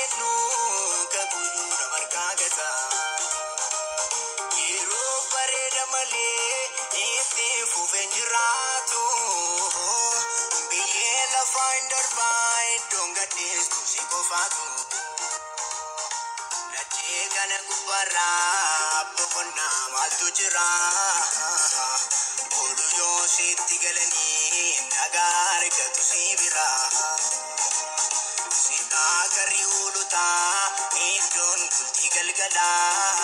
kennu kakuyyuu nama harkaa gata. Yeroo bareeda malee itti fufeen jiraatu. Biyyee lafaa hin darbaa iddoon gadhiistu si qofaatu. Dachee kana gubbaarraa boqonnaa maaltu jira? Oolu yoo sitti galanii nagaa argatu si bira. Sitaa garri hoolotaa iddoon bultii galgalaa.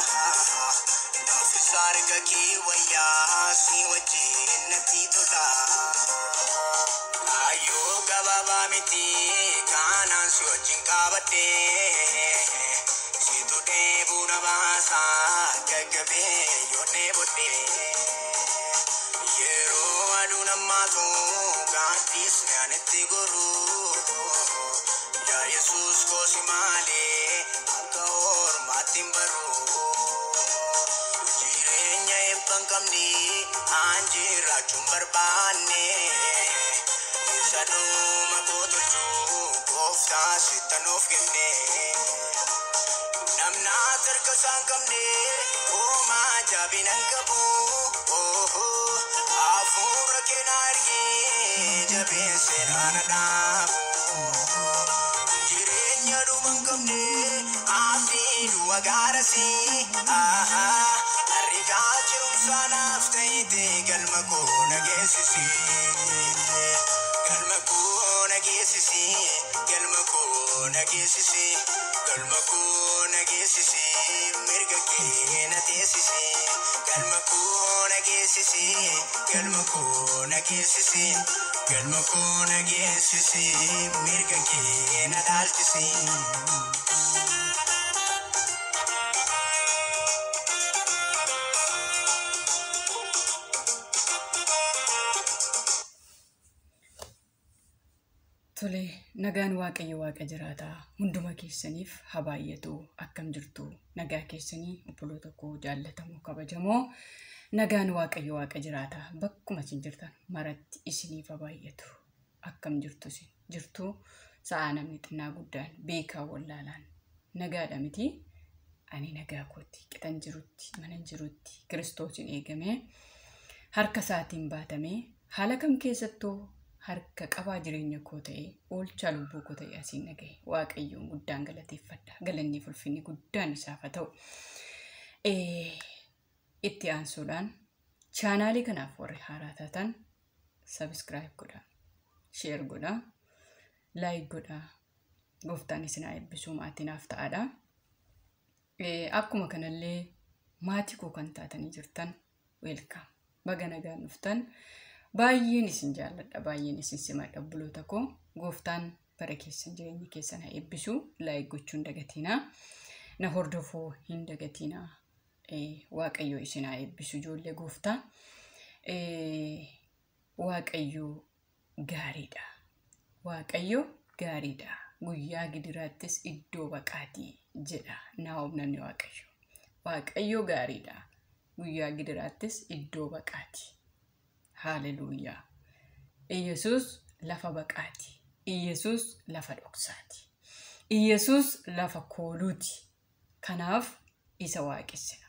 Naafis harka kee wayyaa si wajjin natti tola. Kaayyoo gabaabaa miti kanaan si wajjin qabadhee. Situ dheebuu na baasaa gaggabee yoo dheebodhee. Yeroo aduun hammaatu gaaddisni ani itti goru. Yaa Yesuus koosi malee akka ormaatti hin baru. Jireenya eebba hin qabne aan jiraachuun barbaanne. Isa dhuma koo tolchuu gooftaa sittan of kenne. Namni harka isaa hin qabne homaa jabina hin qabu. Hafuura kee na argee jabeessee na dhaabu. Jireenya dhuma hin qabne abdii du'a gaarasi. Harrigaa ce'umsaa naaf ta'ite galma koo na geessisi. Galma koo na geessisi. Galma koo na geessisi. Galma koo na geessisi. Mirga kee na teessisi. Galma koo na geessisi. Galma koo na geessisi. Galma koo na geessisi. Mirga kee na dhaalchisi. Tole, nagaan Waaqayyo Waaqa jiraataa hunduma keessaniif haa baay'atu. Akkam jirtu? Nagaa keessanii obboloota koo jaallatamoo kabajamoo, nagaan Waaqayyo Waaqa jiraataa bakkuma isin jirtan maratti isiniif haa baay'atu. Akkam jirtu isin? Jirtu sa'aa namni xinnaa guddaan beekaa wallaalaan nagaadha miti? Ani nagaa kootti qixan jirutti manan jirutti Kiristoosiin eegamee harka isaatiin baatamee haala kam keessattuu harka qabaa jireenya koo ta'e oolchaa lubbuu koo ta'e asiin nagaye Waaqayyoon guddaan galateeffadha. Galanni fi ulfinni guddaan isaaf haa ta'u. Itti aansuudhaan chaanaalii kanaaf warri haaraa taatan sabiskiraayib godhaa, sheer godhaa, laayik godhaa. Gooftaan isin haa eebbisuu, maatii naaf ta'aadha. Akkuma kanallee maatii koo kan taatanii jirtan weelkaam. Baga nagaan dhuftan. Baay'een isin jaalladha, baay'een isin simadha obboloota koo. Gooftaan bara keessan jireenya keessan haa eebbisu. Laayik gochuu hin dagatinaa. Na hordofuu hin dagatinaa. Waaqayyo isin haa eebbisu ijoollee gooftaa. Waaqayyo gaariidha. Waaqayyo gaariidha. Guyyaa gidiraattis iddoo baqaatii jedha Naa'om namni Waaqayyo. Waaqayyo gaariidha. Guyyaa gidiraattis iddoo baqaati. Haaleluyyaa. Iyyasuus lafa baqaati. Iyyasuus lafa dhoksaati. Iyyasuus lafa kooluuti. Kanaaf isa waaqessina.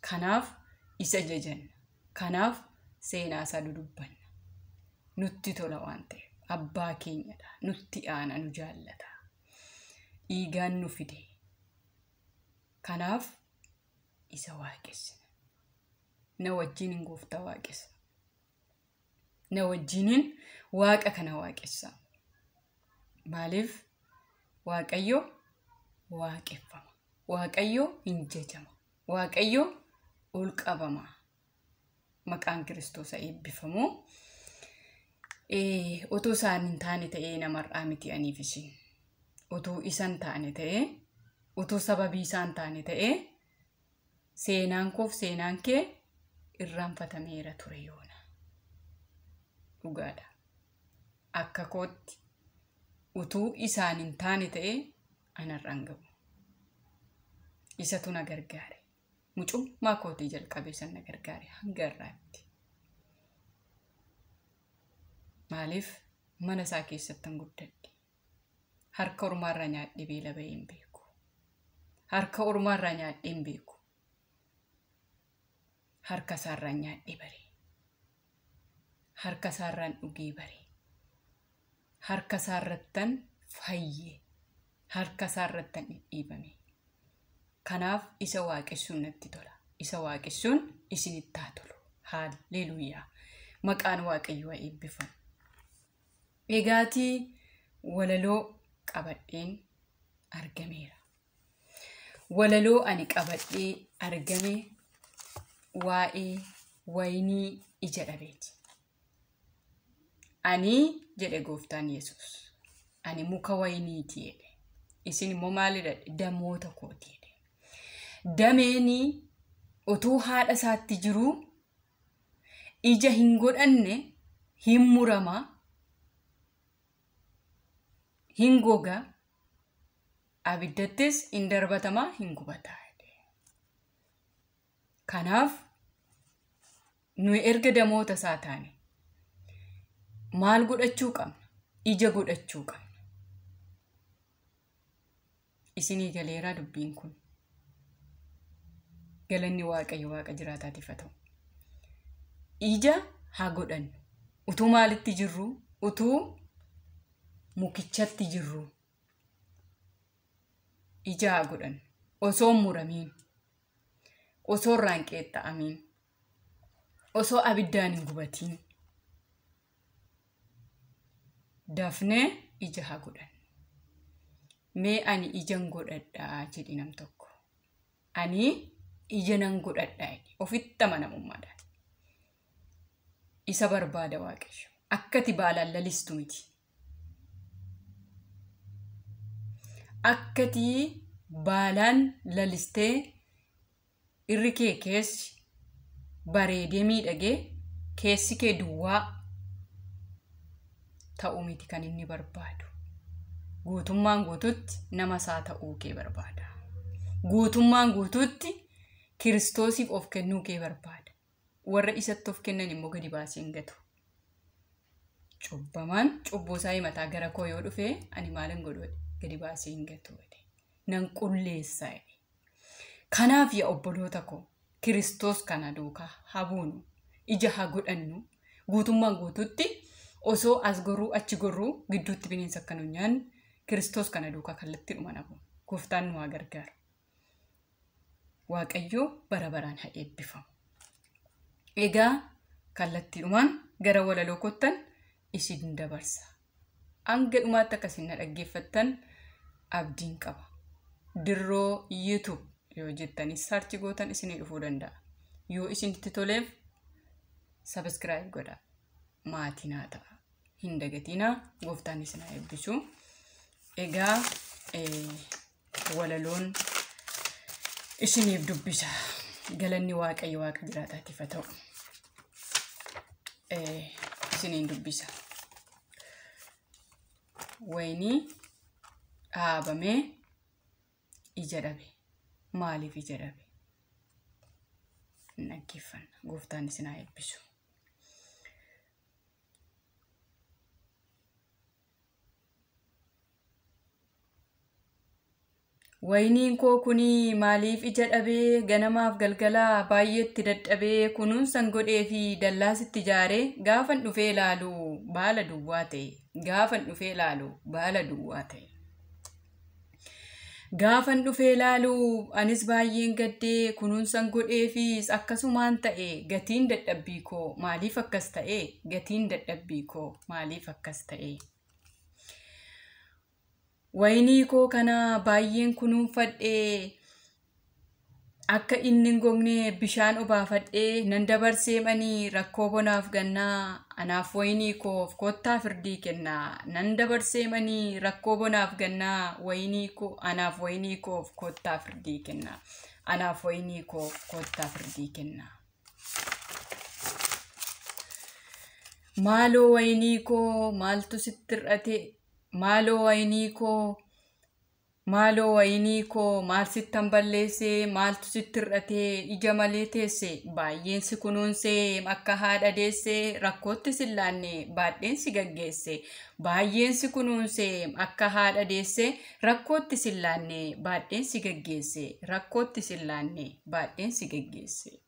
Kanaaf isa jajanna. Kanaaf seenaa isaa dudubbanna. Nutti tola waan ta'eef abbaa keenyadha. Nutti aana, nu jaallata. Dhiigaan nu fide. Kanaaf isa waaqessina. Na wajjiniin gooftaa waaqessa. Na wajjiniin waaqa kana waaqessa. Maaliif? Waaqayyo waaqeffama. Waaqayyo hin jajama. Waaqayyo ol qabama. Maqaan Kiristoos haa eebbifamu. Otoo isaan hin taane ta'ee namarraa miti aniif isin. Otoo isan taane ta'ee, otoo sababii isaan taane ta'ee, seenaan koof seenaan kee irraanfatameera ture yoona. Dhugaadha. Akka kootti utuu isaan hin taane ta'ee anarraan ga'u. Isatu na gargaare. Mucummaa kootii jalqabee san na gargaare hanga har'aatti. Maaliif mana isaa keessattan guddadhe. Harka ormaarraa nyaadhee beela ba'ee hin beeku. Harka ormaarraa nyaadhee hin beeku. Harka isaarraan nyaadhee bare. Harka isaarraan dhugee bare. Harka isaarrattan fayye. Harka isaarrattan dhidhiibame. Kanaaf isa waaqessuun natti tola. Isa waaqessuun isinitti haa tolu. Haalleluuyaa. Maqaan Waaqayyoo haa eebbifamu. Egaatii walaloo qabadheen argameera. Walaloo ani qabadhee argame waa'ee wayinii ija dhabeeti. Ani jedhe gooftaan Yesuus. Ani muka wayiniiti jedhe. Isin immoo maalidha? Damoota kooti jedhe. Dameenii utuu haadha isaatti jiruu ija hin godhanne hin murama, hin goga, abiddattis hin darbatama, hin gubata. Kanaaf nuyi erga damoota isaa taane maal godhachuu qabna? Ija godhachuu qabna. Isinii galeeraa dubbiin kun. Galanni Waaqayyo Waaqa jiraataatiif haa ta'u. Ija haa godhannu. Utuu maalitti jirru? Utuu mukichatti jirru. Ija haa godhannu. Osoo hin muramiin. Osoo irraa hin qeexxa'amiin. Osoo abiddaan hin gubatiin. Dafnee ija haa godhannu. Mee ani ijan godhadhaa jedhi nam tokko. Ani ija nan godhadhaa jedhi. Ofitti amanamummaadhaan. Isa barbaada Waaqayyo. Akkati baalaan lalistu miti. Akkati baalaan lalistee irri kee keessi bareedee miidhagee keessi kee duwwaa ta'uu miti kan inni barbaadu. Guutummaan guututti nama isaa ta'uu kee barbaada. Guutummaan guututti Kiristoosiif of kennuu kee barbaada. Warra isatti of kennan immoo gadi baasee hin gatu. Cubbamaan cubbuu isaa himataa gara koo yoo dhufe ani maalin godhu gadi baasee hin gatu. Nan qulleessa. Kanaaf yaa obboloota koo Kiristoos kana duukaa haa buunu. Ija haa godhannu. Guutummaan guututti osoo as gorruu achi gorruu gidduutti bineensa akka nu nyaanne Kiristoos kana duukaa kallattiidhuma na buunu. Gooftaan nu haa gargaaru. Waaqayyo bara baraan haa eebbifamu. Egaa kallattiidhumaan gara walaloo kottan isin dabarsa. Hanga dhumaatti akka isin na dhaggeeffattan abdiin qaba. Dirroo YouTube yoo jettanis sarchi gootan isinii dhufuu danda'a. Yoo isinitti toleef sabiskiraayib godhaa. Maatii naa ta'a. Hin dagatinaa. Gooftaan isin haa eebbisu. Egaa walaloon isiniif dubbisa. Galanni Waaqayyo Waaqa jiraataatiif haa ta'u. Isiniin dubbisa. Wayinii dhaabamee ija dhabe. Maaliif ija dhabe? Dhaggeeffanna. Gooftaan isin haa eebbisu. Wayiniin koo kunii maaliif ija dhabee ganamaaf galgalaa baay'eetti dadhabee kunuunsan godhee fi dallaasitti ijaaree gaafan dhufee ilaalu baala duwwaa ta'e. Gaafan dhufee ilaalu baala duwwaa ta'e. Gaafan dhufee ilaalu anis baay'een gaddee kunuunsan godheefis akkasumaan ta'e gatiin dadhabbii koo maaliif akkas ta'e gatiin dadhabbii koo maaliif akkas ta'e. Wayinii koo kana baay'een kunuunfadhee akka inni hin gogne bishaan obaafadhee nan dabarsee manii rakkoo bonaaf gannaa anaaf wayinii koof kottaa firdii kennaa nan dabarsee manii rakkoo bonaaf gannaa wayinii koo anaaf wayinii koof kottaa firdii kennaa anaaf wayinii koof kottaa firdii kennaa. Maaloo wayinii koo maaltu sitti hir'ate? Maaloo wayinii koo Maaloo wayinii koo maal sittan balleessee, maaltu sitti hir'atee ija malee teesse? Baay'een si kunuunsee akka haadha deessee, rakkootti si laanne baadheen si gaggeesse. Baay'een si kunuunsee akka haadha deessee, rakkootti si laanne baadheen si gaggeesse. Rakkootti si laanne baadheen si gaggeesse.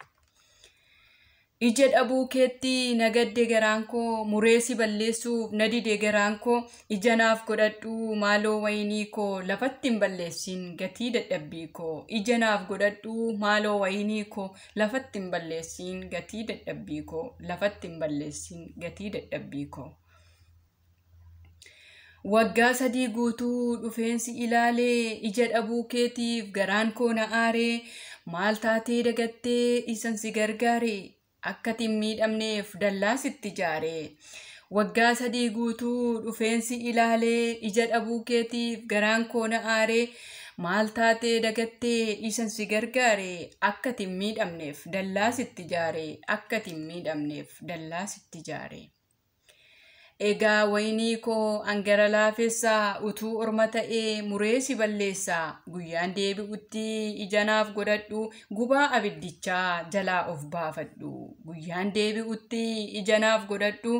Ija dhabuu keetti na gadde garaan koo, muree si balleessuuf na dide garaan koo. Ija naaf godhadhu maaloo wayinii koo, lafatti hin balleessin gatii dadhabbii koo. Ija naaf godhadhu maaloo wayinii koo, lafatti hin balleessin gatii dadhabbii koo. Lafatti hin balleessin gatii dadhabbii koo. Waggaa 3 guutuu dhufeensi ilaalee, ija dhabuu keetiif garaan koo na aaree. Maal taatee dagattee isan si gargaare, akka ati hin miidhamneef dallaa sitti ijaare. Waggaa 3 guutuu dhufeensi ilaalee, ija dhabuu keetiif garaan koo na aaree. Maal taatee dagattee isan si gargaare, akka ati hin miidhamneef dallaa sitti ijaare. Akka ati hin miidhamneef dallaa sitti ijaare. Egaa wayinii koo angara laafessaa, utuu orma ta'ee muree si balleessaa. Guyyaan deebi'utti ija naaf godhadhu, gubaa abiddichaa jalaa of baafadhu. Guyyaan deebi'utti ija naaf godhadhu,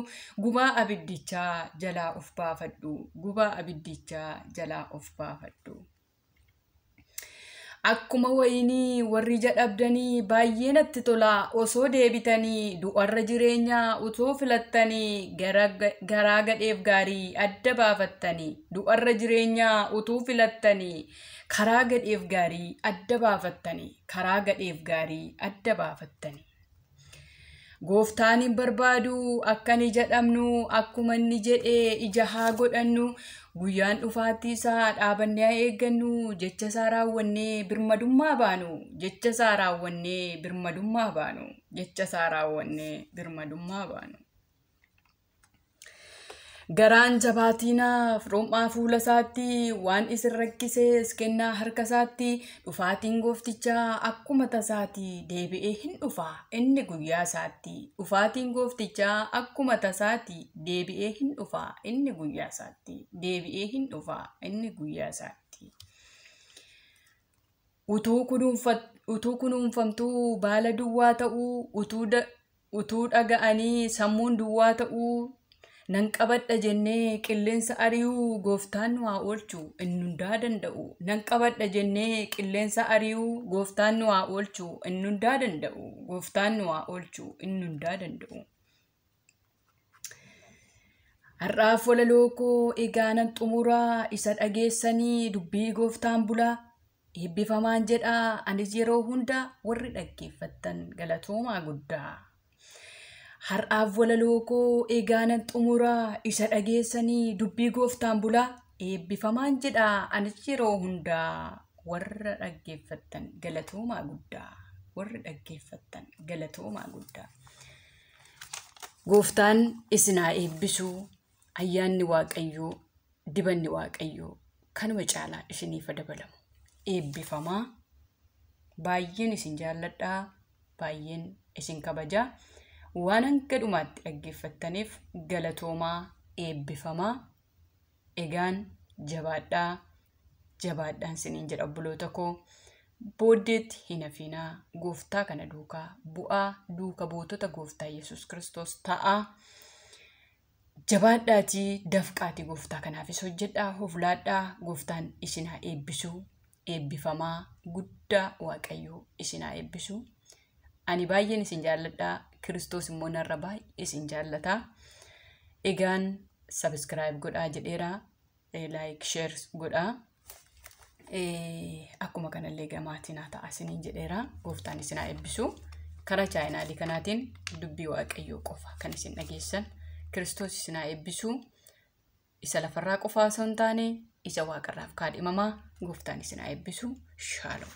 gubaa abiddichaa jalaa of baafadhu. Gubaa abiddichaa jalaa of baafadhu. Akkuma wayinii warri ija dhabdanii baay'ee natti tola osoo deebitanii, du'arra jireenyaa utuu filattanii, garaa gadheef gaarii adda baafattanii. Du'arra jireenyaa utuu filattanii, karaa gadheef gaarii adda baafattanii. Karaa gadheef gaarii adda baafattanii. Gooftaan hin barbaadu akka inni jedhamnu, akkuma inni jedhee ija haa godhannu. Guyyaan dhufaatii isaa dhaabannee haa eeggannu, jecha isaa raawwannee birmadummaa baanu. Jecha isaa raawwannee birmadummaa baanu. Jecha isaa raawwannee birmadummaa baanu. Garaan jabaatiinaaf rom'aa fuula isaatti, waan isin rakkisees kennaa harka isaatti. Dhufaatiin gooftichaa akkuma tasaati, deebi'ee hin dhufa inni guyyaa isaatti. Dhufaatiin gooftichaa akkuma tasaati, deebi'ee hin dhufa inni guyyaa isaatti. Deebi'ee hin dhufa inni guyyaa isaatti. Utuu kunuunfamtuu baala duwwaa ta'uu, utuu dhaga'anii sammuun duwwaa ta'uu, nan qabadha jennee qilleensa ari'uu, gooftaan nu haa oolchu inni hundaa danda'u. Nan qabadha jennee qilleensa ari'uu, gooftaan nu haa oolchu inni hundaa danda'u. Gooftaan nu haa oolchu inni hundaa danda'u. Har'aaf walaloo koo egaa nan xumuraa, isa dhageessanii dubbii gooftaan bulaa. Eebbifamaan jedhaa anis yeroo hunda, warri dhaggeeffattan galatoomaa guddaa. Har'aaf walaloo koo egaa nan xumuraa, isa dhageessanii dubbii gooftaan bulaa. Eebbifamaan jedhaa anis yeroo hundaa, warra dhaggeeffattan galatoomaa guddaa. Warri dhaggeeffattan galatoomaa guddaa. Gooftaan isin haa eebbisu. Ayyaanni Waaqayyoo, dibanni Waaqayyoo kanuma caalaa isiniif dabalamu. Eebbifamaa. Baay'een isin jaalladhaa. Baay'een isin kabajaa. Waan hanga dhumaatti dhaggeeffattaniif galatoomaa, eebbifamaa. Egaan jabaadhaa, jabaadhaan isiniin jedha obboloota koo. Booddeetti hin hafinaa, gooftaa kana duukaa bu'aa, duuka buutota gooftaa Yesuus Kiristoos ta'aa. Jabaadhaatii dafqaatii gooftaa kanaafis hojjedhaa, hoflaadhaa. Gooftaan isin haa eebbisu. Eebbifamaa guddaa, Waaqayyoo isin haa eebbisu. Ani baay'een isin jaalladhaa. Kiristoos immoo narra baay'ee isin jaallataa. Egaan subscribe godhaa jedheera. Like, share godhaa. Akkuma kanallee gamaatiin haa ta'a isiniin jedheera. Gooftaan isin haa eebbisu. Karaa chaayinaalii kanaatiin dubbii Waaqayyoo qofa kan isin dhageessan. Kiristoos isin haa eebbisu. Isa lafarraa qofaa osoo hin taane isa waaqarraaf kaadhimamaa. Gooftaan isin haa eebbisu. Shaaloom.